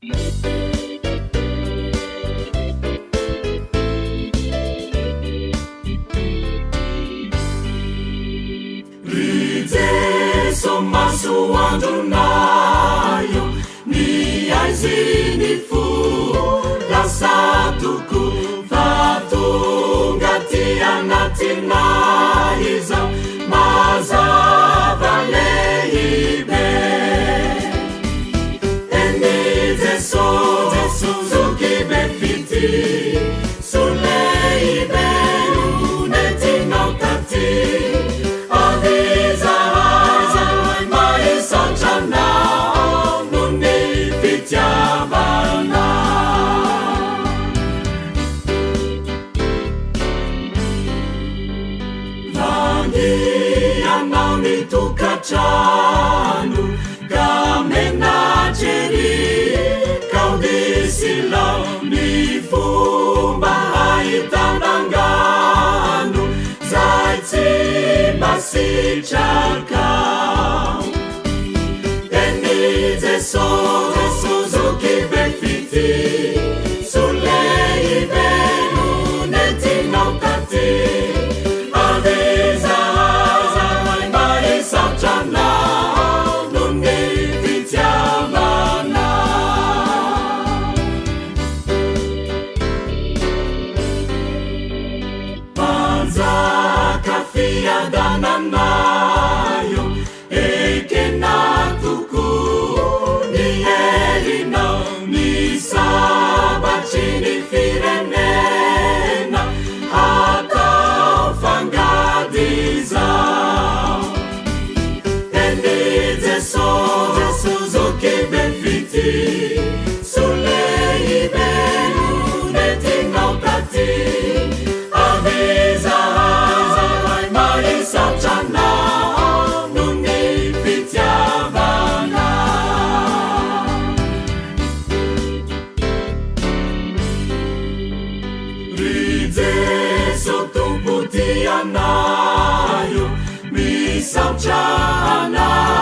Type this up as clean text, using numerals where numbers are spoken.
Ry Jeso masoandronay ô, ny aizin'ny fo lasa tokoa fa tonga aty anatinay izao mazava lehibe. Eny Jeso, zoky be fitia, soa lehibe no nentinao taty. Avy izahay mba hisaotra Anao noho ny fitiavanao. Vangianao ny tokantrano ka menatra ery kaody sy lao ny fomba ahitana angano zay tsy mba sitrakao. Eny Jesosy zoky be fitia, soa lehibe no nentinao taty. Avy izahay mba hisaotra Anao noho ny fitiavanao. Mpanjaka fiadananay ô, ekena tokoa ny herinao, ny sabatry ny firenena hatao fangady izao. Eny Jesosy zoky be fitia, soa lehibe no nentinao taty. Avy izahay mba hisaotra Anao noho ny fitiavanao. Ry Jeso Tompo tianay ô, misaotra Anao.